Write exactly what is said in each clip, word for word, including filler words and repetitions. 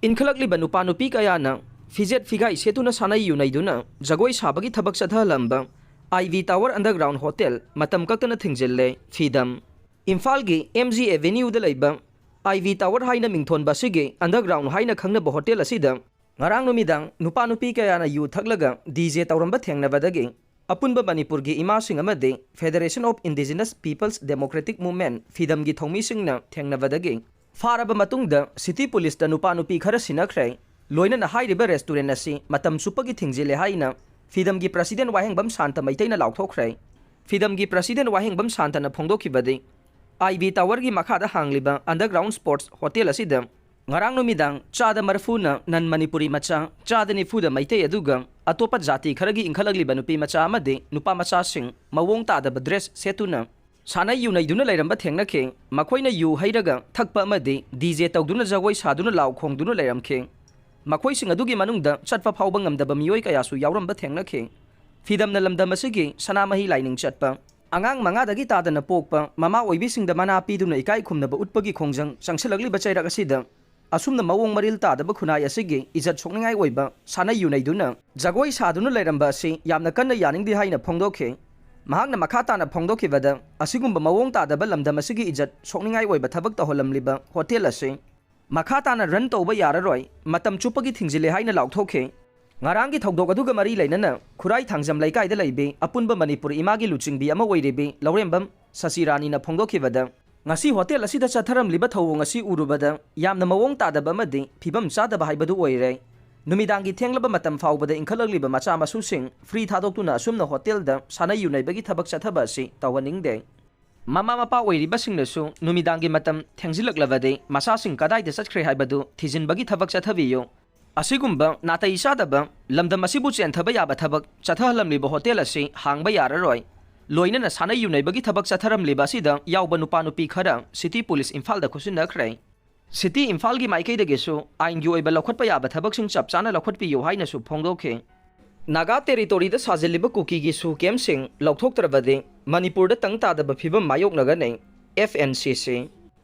ꯏꯟꯈꯠꯂꯛꯂꯤꯕ ꯅꯨꯄꯥ ꯅꯨꯄꯤ ꯀꯌꯥꯅ ꯐꯤꯖꯦꯠ ꯐꯤꯒꯥꯏ ꯁꯦꯠꯇꯨꯅ ꯁꯥꯟꯅ ꯌꯨꯅꯩꯗꯨꯅ ꯖꯒꯣꯏ ꯁꯥꯕꯒꯤ ꯊꯕꯛ ꯆꯠꯊꯍꯜꯂꯝꯕ ꯑꯥꯏ ꯚꯤ ꯇꯥꯋꯔ ꯑꯟꯗꯔꯒ꯭ꯔꯥꯎꯟ ꯍꯣꯇꯦꯜ ꯃꯇꯝ ꯀꯛꯇꯅ ꯊꯤꯡꯖꯤꯜꯂꯦ꯫ ꯐꯤꯗꯝ꯫ ꯏꯝꯐꯥꯜꯒꯤ ꯑꯦꯝ ꯖꯤ ꯑꯦꯚꯦꯅ꯭ꯌꯨꯗ ꯂꯩꯕ ꯑꯥꯏ ꯚꯤ ꯇꯥꯋꯔ ꯍꯥꯏꯅ ꯃꯤꯡꯊꯣꯟꯕ ꯑꯁꯤꯒꯤ ꯑꯟꯗꯔꯒ꯭ꯔꯥꯎꯟ ꯍꯥꯏꯅ ꯈꯪꯅꯕ ꯍꯣꯇꯦꯜ ꯑꯁꯤꯗ ꯉꯔꯥꯡ ꯅꯨꯃꯤꯗꯥꯡ ꯅꯨꯄꯥ ꯅꯨꯄꯤ ꯀꯌꯥꯅ ꯌꯨ ꯊꯛꯂꯒ ꯗꯤ ꯖꯦ ꯇꯧꯔꯝꯕ ꯊꯦꯡꯅꯕꯗꯒꯤ ꯑꯄꯨꯟꯕ ꯃꯅꯤꯄꯨꯔꯒꯤ ꯏꯃꯥꯁꯤꯡ ꯑꯃꯗꯤ Federation of Indigenous Peoples Democratic Movement, ꯐꯤꯗꯝꯒꯤ ꯊꯧꯃꯤꯁꯤꯡꯅ ꯊꯦꯡꯅꯕꯗꯒꯤ ꯐꯥꯔꯕ ꯃꯇꯨꯡꯗ ꯁꯤꯇꯤ ꯄꯨꯂꯤꯁꯇ ꯅꯨꯄꯥ ꯅꯨꯄꯤ ꯈꯔ ꯁꯤꯟꯅꯈ꯭ꯔꯦ꯫ ꯂꯣꯏꯅꯅ ꯍꯥꯏꯔꯤꯕ ꯔꯦꯁꯇꯨꯔꯦꯟ ꯑꯁꯤ ꯃꯇꯝ ꯆꯨꯞꯄꯒꯤ ꯊꯤꯡꯖꯤꯜꯂꯦ ꯍꯥꯏꯅ ꯐꯤꯗꯝꯒꯤ ꯄ꯭ꯔꯁꯤꯗꯦꯟ ꯋꯥꯍꯦꯡꯕꯝ ꯁꯥꯟꯇ ꯃꯩꯇꯩꯅ ꯂꯥꯎꯊꯣꯛꯈ꯭ꯔꯦ꯫ ꯐꯤꯗꯝꯒꯤ ꯄ꯭ꯔꯁꯤꯗꯦꯟ ꯋꯥꯍꯦꯡꯕꯝ ꯁꯥꯟꯇꯅ ꯐꯣꯡꯗꯣꯛꯈꯤꯕꯗꯤ, ꯑꯥꯏ ꯚꯤ ꯇꯥꯋꯔꯒꯤ ꯃꯈꯥꯗ ꯍꯥꯡꯂꯤꯕ ꯑꯟꯗꯔꯒ꯭ꯔꯥꯎꯟ ꯁ꯭ꯄꯣꯔꯠꯁ ꯍꯣꯇꯦꯜ ꯑꯁꯤꯗ ꯉꯔꯥꯡ ꯅꯨꯃꯤꯗꯥꯡ ꯆꯥꯗ ꯃꯔꯤꯐꯨꯅ ꯅꯟ ꯃꯅꯤꯄꯨꯔꯤ ꯃꯆꯥ, ꯆꯥꯗ ꯅꯤꯐꯨꯗ ꯃꯩꯇꯩ, ꯑꯗꯨꯒ ꯑꯇꯣꯞꯄ ꯖꯥꯇꯤ ꯈꯔꯒꯤ ꯏꯟꯈꯠꯂꯛꯂꯤꯕ ꯅꯨꯄꯤ ꯃꯆꯥ ꯑꯃꯗꯤ ꯅꯨꯄꯥ ꯃꯆꯥꯁꯤꯡ ꯃꯑꯣꯡ ꯇꯥꯗꯕ ꯗ꯭ꯔꯦꯁ ꯁꯦꯠꯇꯨꯅ ꯁꯥꯟꯅ ꯌꯨꯅꯩꯗꯨꯅ ꯂꯩꯔꯝꯕ ꯊꯦꯡꯅꯈꯤ꯫ ꯃꯈꯣꯏꯅ ꯌꯨ ꯍꯩꯔꯒ ꯊꯛꯄ ꯑꯃꯗꯤ ꯗꯤ ꯖꯦ ꯇꯧꯗꯨꯅ ꯖꯒꯣꯏ ꯁꯥꯗꯨꯅ ꯂꯥꯎ ꯈꯣꯡꯗꯨꯅ ꯂꯩꯔꯝꯈꯤ꯫ ꯃꯈꯣꯏꯁꯤꯡ ꯑꯗꯨꯒꯤ ꯃꯅꯨꯡꯗ ꯆꯠꯄ ꯐꯥꯎꯕ ꯉꯝꯗꯕ ꯃꯤꯑꯣꯏ ꯀꯌꯥꯁꯨ ꯌꯥꯎꯔꯝꯕ ꯊꯦꯡꯅꯈꯤ꯫ ꯐꯤꯗꯝꯅ ꯂꯝꯗꯝ ꯑꯁꯤꯒꯤ ꯁꯅꯥꯃꯍꯤ ꯂꯥꯏꯅꯤꯡ ꯆꯠꯄ ꯑꯉꯥꯡ ꯃꯉꯥꯗꯒꯤ ꯇꯥꯗꯅ ꯄꯣꯛꯄ ꯃꯃꯥ ꯑꯣꯏꯕꯤꯁꯤꯡꯗ ꯃꯅꯥ ꯄꯤꯗꯨꯅ ꯏꯀꯥꯏ ꯈꯨꯝꯅꯕ ꯎꯠꯄꯒꯤ ꯈꯣꯡꯖꯪ ꯆꯪꯁꯤꯜꯂꯛꯂꯤꯕ ꯆꯩꯔꯛ ꯑꯁꯤꯗ ꯑꯁꯨꯝꯅ ꯃꯑꯣꯡ ꯃꯔꯤꯜ ꯇꯥꯗꯕ ꯈꯨꯟꯅꯥꯏ ꯑꯁꯤꯒꯤ ꯏꯖꯠ ꯁꯣꯛꯅꯤꯡꯉꯥꯏ ꯑꯣꯏꯕ ꯁꯥꯟꯅ ꯌꯨꯅꯩꯗꯨꯅ ꯖꯒꯣꯏ ꯁꯥꯗꯨꯅ ꯂꯩꯔꯝꯕ ꯑꯁꯤ ꯌꯥꯝꯅ ꯀꯟꯅ ꯌꯥꯅꯤꯡꯗꯦ ꯍꯥꯏꯅ ꯐꯣꯡꯗꯣꯛꯈꯤ꯫ ꯃꯍꯥꯛꯅ ꯃꯈꯥ ꯇꯥꯅ ꯐꯣꯡꯗꯣꯛꯈꯤꯕꯗ, ꯑꯁꯤꯒꯨꯝꯕ ꯃꯑꯣꯡ ꯇꯥꯗꯕ ꯂꯝꯗꯝ ꯑꯁꯤꯒꯤ ꯏꯖꯠ ꯁꯣꯛꯅꯤꯡꯉꯥꯏ ꯑꯣꯏꯕ ꯊꯕꯛ ꯇꯧꯍꯜꯂꯝꯂꯤꯕ ꯍꯣꯇꯦꯜ ꯑꯁꯤ ꯃꯈꯥ ꯇꯥꯅ ꯔꯟ ꯇꯧꯕ ꯌꯥꯔꯔꯣꯏ, ꯃꯇꯝ ꯆꯨꯞꯄꯒꯤ ꯊꯤꯡꯖꯤꯜꯂꯦ ꯍꯥꯏꯅ ꯂꯥꯎꯊꯣꯛꯈꯤ꯫ ꯉꯔꯥꯡꯒꯤ ꯊꯧꯗꯣꯛ ꯑꯗꯨꯒ ꯃꯔꯤ ꯂꯩꯅꯅ ꯈꯨꯔꯥꯏ ꯊꯥꯡꯖꯝ ꯂꯩꯀꯥꯏꯗ ꯂꯩꯕꯤ ꯑꯄꯨꯟꯕ ꯃꯅꯤꯄꯨꯔ ꯏꯃꯥꯒꯤ ꯂꯨꯆꯤꯡꯕꯤ ꯑꯃ ꯑꯣꯏꯔꯤꯕꯤ ꯂꯧꯔꯦꯝꯕꯝ ꯁꯁꯤꯔꯥꯅꯤꯅ ꯐꯣꯡꯗꯣꯛꯈꯤꯕꯗ, ꯉꯁꯤ ꯍꯣꯇꯦꯜ ꯑꯁꯤꯗ ꯆꯠꯊꯔꯝꯂꯤꯕ ꯊꯧꯑꯣꯡ ꯑꯁꯤ ꯎꯔꯨꯕꯗ ꯌꯥꯝꯅ ꯃꯑꯣꯡ ꯇꯥꯗꯕ ꯑꯃꯗꯤ ꯐꯤꯕꯝ ꯆꯥꯗꯕ ꯍꯥꯏꯕꯗꯨ ꯑꯣꯏꯔꯦ꯫ ꯅꯨꯃꯤꯗꯥꯡꯒꯤ ꯊꯦꯡꯂꯕ ꯃꯇꯝ ꯐꯥꯎꯕꯗ ꯏꯟꯈꯠꯂꯛꯂꯤꯕ ꯃꯆꯥ ꯃꯁꯨꯁꯤꯡ ꯐ꯭ꯔꯤ ꯊꯥꯗꯣꯛꯇꯨꯅ ꯑꯁꯨꯝꯅ ꯍꯣꯇꯦꯜꯗ ꯁꯥꯟꯅ ꯌꯨꯅꯩꯕꯒꯤ ꯊꯕꯛ ꯆꯠꯊꯕ ꯑꯁꯤ ꯇꯧꯍꯟꯅꯤꯡꯗꯦ꯫ ꯃꯃꯥ ꯃꯄꯥ ꯑꯣꯏꯔꯤꯕꯁꯤꯡꯅꯁꯨ ꯅꯨꯃꯤꯗꯥꯡꯒꯤ ꯃꯇꯝ ꯊꯦꯡꯖꯤꯜꯂꯛꯂꯕꯗꯤ ꯃꯆꯥꯁꯤꯡ ꯀꯗꯥꯏꯗ ꯆꯠꯈ꯭ꯔꯦ ꯍꯥꯏꯕꯗꯨ ꯊꯤꯖꯤꯟꯕꯒꯤ ꯊꯕꯛ ꯆꯠꯊꯕꯤꯌꯨ꯫ ꯑꯁꯤꯒꯨꯝꯕ ꯅꯥꯇꯩ ꯆꯥꯗꯕ, ꯂꯝꯗꯝ ꯑꯁꯤꯕꯨ ꯆꯦꯟꯊꯕ ꯌꯥꯕ ꯊꯕꯛ ꯆꯠꯊꯍꯜꯂꯝꯂꯤꯕ ꯍꯣꯇꯦꯜ ꯑꯁꯤ ꯍꯥꯡꯕ ꯌꯥꯔꯔꯣꯏ꯫ ꯂꯣꯏꯅꯅ ꯁꯥꯟꯅ ꯌꯨꯅꯩꯕꯒꯤ ꯊꯕꯛ ꯆꯠꯊꯔꯝꯂꯤꯕ ꯑꯁꯤꯗ ꯌꯥꯎꯕ ꯅꯨꯄꯥ ꯅꯨꯄꯤ ꯈꯔ ꯁꯤꯇꯤ ꯄꯨꯂꯤꯁ ꯏꯝꯐꯥꯜꯗ ꯈꯨꯠꯁꯤꯟꯅꯈ꯭ꯔꯦ꯫ ꯁꯤꯇꯤ ꯏꯝꯐꯥꯜꯒꯤ ꯃꯥꯏꯀꯩꯗꯒꯤꯁꯨ ꯑꯥꯏꯟꯒꯤ ꯑꯣꯏꯕ ꯂꯧꯈꯠꯄ ꯌꯥꯕ ꯊꯕꯛꯁꯤꯡ ꯆꯞ ꯆꯥꯅ ꯂꯧꯈꯠꯄꯤꯌꯨ ꯍꯥꯏꯅꯁꯨ ꯐꯣꯡꯗꯣꯛꯈꯤ꯫ ꯅꯥꯒꯥ ꯇꯦꯔꯤꯇꯣꯔꯤꯗ ꯁꯥꯖꯤꯜꯂꯤꯕ ꯀꯨꯀꯤꯒꯤ ꯁꯨ ꯀꯦꯝꯞꯁꯤꯡ ꯂꯧꯊꯣꯛꯇ꯭ꯔꯕꯗꯤ ꯃꯅꯤꯄꯨꯔꯗ ꯇꯪ ꯇꯥꯗꯕ ꯐꯤꯕꯝ ꯃꯥꯌꯣꯛꯅꯒꯅꯤ꯫ ꯑꯦꯐ ꯑꯦꯟ ꯁꯤ ꯁꯤ꯫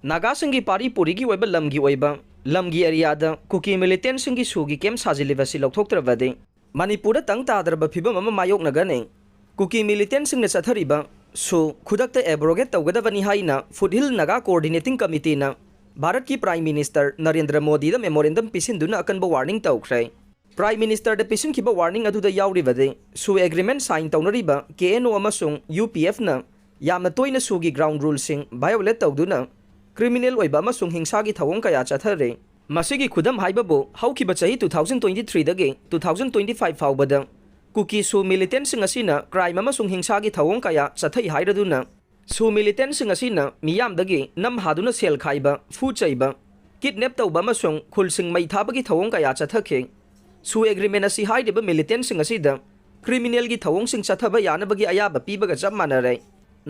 ꯅꯥꯒꯥꯁꯤꯡꯒꯤ ꯄꯥꯔꯤ ꯄꯨꯔꯤꯒꯤ ꯑꯣꯏꯕ ꯂꯝꯒꯤ ꯑꯣꯏꯕ ꯂꯝꯒꯤ ꯑꯦꯔꯤꯌꯥꯗ ꯀꯨꯀꯤ ꯃꯤꯂꯤꯇꯦꯟꯁꯤꯡꯒꯤ ꯁꯨꯒꯤ ꯀꯦꯝ ꯁꯥꯖꯤꯜꯂꯤꯕꯁꯤ ꯂꯧꯊꯣꯛꯇ꯭ꯔꯕꯗꯤ ꯃꯅꯤꯄꯨꯔꯗ ꯇꯪ ꯇꯥꯗ꯭ꯔꯕ ꯐꯤꯕꯝ ꯑꯃ ꯃꯥꯌꯣꯛꯅꯒꯅꯤ꯫ ꯀꯨꯀꯤ ꯃꯤꯂꯤꯇꯦꯟꯁꯤꯡꯅ ꯆꯠꯊꯔꯤꯕ ꯁꯨ ꯈꯨꯗꯛꯇ ꯑꯦꯕ꯭ꯔꯣꯒꯦꯠ ꯇꯧꯒꯗꯕꯅꯤ ꯍꯥꯏꯅ ꯐꯨꯠꯍꯤꯜ ꯅꯥꯒꯥ ꯀꯣꯑꯣꯔꯗꯤꯅꯦꯇꯤꯡ ꯀꯃꯤꯇꯤꯅ ꯚꯥꯔꯠꯀꯤ ꯄ꯭ꯔꯥꯏꯝ ꯃꯤꯅꯤꯁꯇꯔ ꯅꯔꯦꯟꯗ꯭ꯔ ꯃꯣꯗꯤꯗ ꯃꯦꯃꯣꯔꯦꯟꯗꯝ ꯄꯤꯁꯤꯟꯗꯨꯅ ꯑꯀꯟꯕ ꯋꯥꯔꯅꯤꯡ ꯇꯧꯈ꯭ꯔꯦ꯫ ꯄ꯭ꯔꯥꯏꯝ ꯃꯤꯅꯤꯁꯇꯔꯗ ꯄꯤꯁꯤꯟꯈꯤꯕ ꯋꯥꯔꯅꯤꯡ ꯑꯗꯨꯗ ꯌꯥꯎꯔꯤꯕꯗꯤ ꯁꯨ ꯑꯦꯒ꯭ꯔꯤꯃꯦꯟ ꯁꯥꯏꯟ ꯇꯧꯅꯔꯤꯕ ꯀꯦ ꯑꯦꯟ ꯑꯣ ꯑꯃꯁꯨꯡ ꯌꯨ ꯄꯤ ꯑꯦꯐꯅ ꯌꯥꯝꯅ ꯇꯣꯏꯅ ꯁꯨꯒꯤ ꯒ꯭ꯔꯥꯎꯟ ꯔꯨꯜꯁꯤꯡ ꯚꯥꯏꯑꯣꯂꯦꯠ ꯇꯧꯗꯨꯅ ꯀ꯭ꯔꯤꯃꯤꯅꯦꯜ ꯑꯣꯏꯕ ꯑꯃꯁꯨꯡ ꯍꯤꯡꯁꯥꯒꯤ ꯊꯧꯑꯣꯡ ꯀꯌꯥ ꯆꯠꯊꯔꯦ꯫ ꯃꯁꯤꯒꯤ ꯈꯨꯗꯝ ꯍꯥꯏꯕꯕꯨ ꯍꯧꯈꯤꯕ ꯆꯍꯤ two thousand twenty threeꯗꯒꯤ two thousand twenty five ꯐꯥꯎꯕꯗ ꯀꯨꯀꯤ ꯁꯨ ꯃꯤꯂꯤꯇꯦꯟꯁꯤꯡ ꯑꯁꯤꯅ ꯀ꯭ꯔꯥꯏꯝ ꯑꯃꯁꯨꯡ ꯍꯤꯡꯁꯥꯒꯤ ꯊꯧꯑꯣꯡ ꯀꯌꯥ ꯆꯠꯊꯩ ꯍꯥꯏꯔꯗꯨꯅ ꯁꯨ ꯃꯤꯂꯤꯇꯦꯟꯁꯤꯡ ꯑꯁꯤꯅ ꯃꯤꯌꯥꯝꯗꯒꯤ ꯅꯝ ꯍꯥꯗꯨꯅ ꯁꯦꯜ ꯈꯥꯏꯕ, ꯐꯨ ꯆꯩꯕ, ꯀꯤꯗꯅꯦꯞ ꯇꯧꯕ ꯑꯃꯁꯨꯡ ꯈꯨꯜꯁꯤꯡ ꯃꯩ ꯊꯥꯕꯒꯤ ꯊꯧꯑꯣꯡ ꯀꯌꯥ ꯆꯠꯊꯈꯤ꯫ ꯁꯨ ꯑꯦꯒ꯭ꯔꯤꯃꯦꯟ ꯑꯁꯤ ꯍꯥꯏꯔꯤꯕ ꯃꯤꯂꯤꯇꯦꯟꯁꯤꯡ ꯑꯁꯤꯗ ꯀ꯭ꯔꯤꯃꯤꯅꯦꯜꯒꯤ ꯊꯧꯑꯣꯡꯁꯤꯡ ꯆꯠꯊꯕ ꯌꯥꯅꯕꯒꯤ ꯑꯌꯥꯕ ꯄꯤꯕꯒ ꯆꯞ ꯃꯥꯟꯅꯔꯦ꯫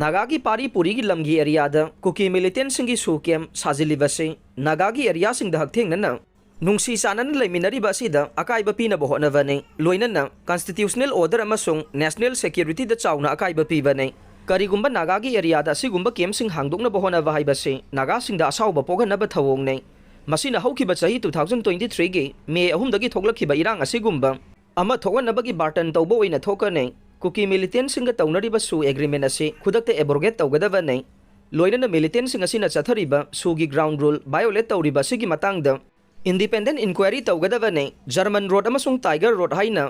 ꯅꯥꯒꯥꯒꯤ ꯄꯥꯔꯤ ꯄꯨꯔꯤꯒꯤ ꯂꯝꯒꯤ ꯑꯦꯔꯤꯌꯥꯗ ꯀꯨꯀꯤ ꯃꯤꯂꯤꯇꯦꯟꯁꯤꯡꯒꯤ ꯁꯨ ꯀꯦꯝ ꯁꯥꯖꯤꯜꯂꯤꯕꯁꯤ ꯅꯥꯒꯥꯒꯤ ꯑꯦꯔꯤꯌꯥꯁꯤꯡꯗ ꯍꯛꯊꯦꯡꯅꯅ ꯅꯨꯡꯁꯤ ꯆꯥꯟꯅꯅ ꯂꯩꯃꯤꯟꯅꯔꯤꯕ ꯑꯁꯤꯗ ꯑꯀꯥꯏꯕ ꯄꯤꯅꯕ ꯍꯣꯠꯅꯕꯅꯤ, ꯂꯣꯏꯅꯅ ꯀꯟꯁꯇꯤꯇ꯭ꯌꯨꯁꯅꯦꯜ ꯑꯣꯔꯗꯔ ꯑꯃꯁꯨꯡ ꯅꯦꯁꯅꯦꯜ ꯁꯦꯀ꯭ꯌꯨꯔꯤꯇꯤꯗ ꯆꯥꯎꯅ ꯑꯀꯥꯏꯕ ꯄꯤꯕꯅꯤ꯫ ꯀꯔꯤꯒꯨꯝꯕ ꯅꯥꯒꯥꯒꯤ ꯑꯦꯔꯤꯌꯥꯗ ꯑꯁꯤꯒꯨꯝꯕ ꯀꯦꯝꯁꯤꯡ ꯍꯥꯡꯗꯣꯛꯅꯕ ꯍꯣꯠꯅꯕ ꯍꯥꯏꯕꯁꯤ ꯅꯥꯒꯥꯁꯤꯡꯗ ꯑꯁꯥꯎꯕ ꯄꯣꯛꯍꯟꯅꯕ ꯊꯧꯑꯣꯡꯅꯤ꯫ ꯃꯁꯤꯅ ꯍꯧꯈꯤꯕ ꯆꯍꯤ two thousand twenty threeꯒꯤ ꯃꯦ ꯑꯍꯨꯝꯗꯒꯤ ꯊꯣꯛꯂꯛꯈꯤꯕ ꯏꯔꯥꯡ ꯑꯁꯤꯒꯨꯝꯕ ꯑꯃ ꯊꯣꯛꯍꯟꯅꯕꯒꯤ ꯕꯥꯔꯇꯟ ꯇꯧꯕ ꯑꯣꯏꯅ ꯊꯣꯛꯀꯅꯤ꯫ ꯀꯨꯀꯤ ꯃꯤꯂꯤꯇꯦꯟꯁꯤꯡꯒ ꯇꯧꯅꯔꯤꯕ ꯁꯨ ꯑꯦꯒ꯭ꯔꯤꯃꯦꯟ ꯑꯁꯤ ꯈꯨꯗꯛꯇ ꯑꯦꯕ꯭ꯔꯣꯒꯦꯠ ꯇꯧꯒꯗꯕꯅꯤ꯫ ꯂꯣꯏꯅꯅ ꯃꯤꯂꯤꯇꯦꯟꯁꯤꯡ ꯑꯁꯤꯅ ꯆꯠꯊꯔꯤꯕ ꯁꯨꯒꯤ ꯒ꯭ꯔꯥꯎꯟ ꯔꯨꯜ ꯚꯥꯏꯑꯣꯂꯦꯠ ꯇꯧꯔꯤꯕ ꯑꯁꯤꯒꯤ ꯃꯇꯥꯡꯗ ꯏꯟꯗꯤꯄꯦꯟꯗꯦꯟ ꯏꯟꯀ꯭ꯋꯥꯏꯔꯤ ꯇꯧꯒꯗꯕꯅꯤ꯫ ꯖꯔꯃꯟ ꯔꯣꯗ ꯑꯃꯁꯨꯡ ꯇꯥꯏꯒꯔ ꯔꯣꯗ ꯍꯥꯏꯅ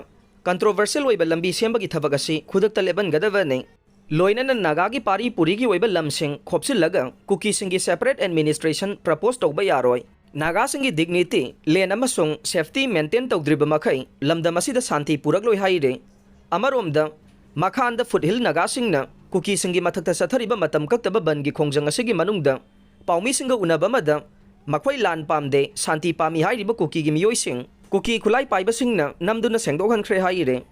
ꯀꯟꯇ꯭ꯔꯣꯚꯔꯁꯤꯌꯦꯜ ꯑꯣꯏꯕ ꯂꯝꯕꯤ ꯁꯦꯝꯕꯒꯤ ꯊꯕꯛ ꯑꯁꯤ ꯈꯨꯗꯛꯇ ꯂꯦꯞꯍꯟꯒꯗꯕꯅꯤ꯫ ꯂꯣꯏꯅꯅ ꯅꯥꯒꯥꯒꯤ ꯄꯥꯔꯤ ꯄꯨꯔꯤꯒꯤ ꯑꯣꯏꯕ ꯂꯝꯁꯤꯡ ꯈꯣꯞꯆꯤꯜꯂꯒ ꯀꯨꯀꯤꯁꯤꯡꯒꯤ ꯁꯦꯄꯔꯦꯠ ꯑꯦꯗꯃꯤꯅꯤꯁꯇ꯭ꯔꯦꯁꯟ ꯄ꯭ꯔꯄꯣꯁ ꯇꯧꯕ ꯌꯥꯔꯣꯏ꯫ ꯅꯥꯒꯥꯁꯤꯡꯒꯤ ꯗꯤꯒꯅꯤꯇꯤ, ꯂꯦꯟ ꯑꯃꯁꯨꯡ ꯁꯦꯐꯇꯤ ꯃꯦꯟꯇꯦꯟ ꯇꯧꯗ꯭ꯔꯤꯕ ꯃꯈꯩ ꯂꯝꯗꯝ ꯑꯁꯤꯗ ꯁꯥꯟꯇꯤ ꯄꯨꯔꯛꯂꯣꯏ ꯍꯥꯏꯔꯤ꯫ ꯑꯃꯔꯣꯝꯗ, ꯃꯈꯥꯟꯗ ꯐꯨꯠꯍꯤꯜ ꯅꯥꯒꯥꯁꯤꯡꯅ ꯀꯨꯀꯤꯁꯤꯡꯒꯤ ꯃꯊꯛꯇ ꯆꯠꯊꯔꯤꯕ ꯃꯇꯝ ꯀꯛꯇꯕ ꯕꯟꯒꯤ ꯈꯣꯡꯖꯪ ꯑꯁꯤꯒꯤ ꯃꯅꯨꯡꯗ ꯄꯥꯎꯃꯤꯁꯤꯡꯒ ꯎꯅꯕ ꯑꯃꯗ ꯃꯈꯣꯏ ꯂꯥꯟ ꯄꯥꯝꯗꯦ, ꯁꯥꯟꯇꯤ ꯄꯥꯝꯃꯤ ꯍꯥꯏꯔꯤꯕ ꯀꯨꯀꯤꯒꯤ ꯃꯤꯑꯣꯏꯁꯤꯡ ꯀꯨꯀꯤ ꯈꯨꯠꯂꯥꯏ ꯄꯥꯏꯕꯁꯤꯡꯅ ꯅꯝꯗꯨꯅ ꯁꯦꯡꯗꯣꯛꯍꯟꯈ꯭ꯔꯦ ꯍꯥꯏꯔꯦ꯫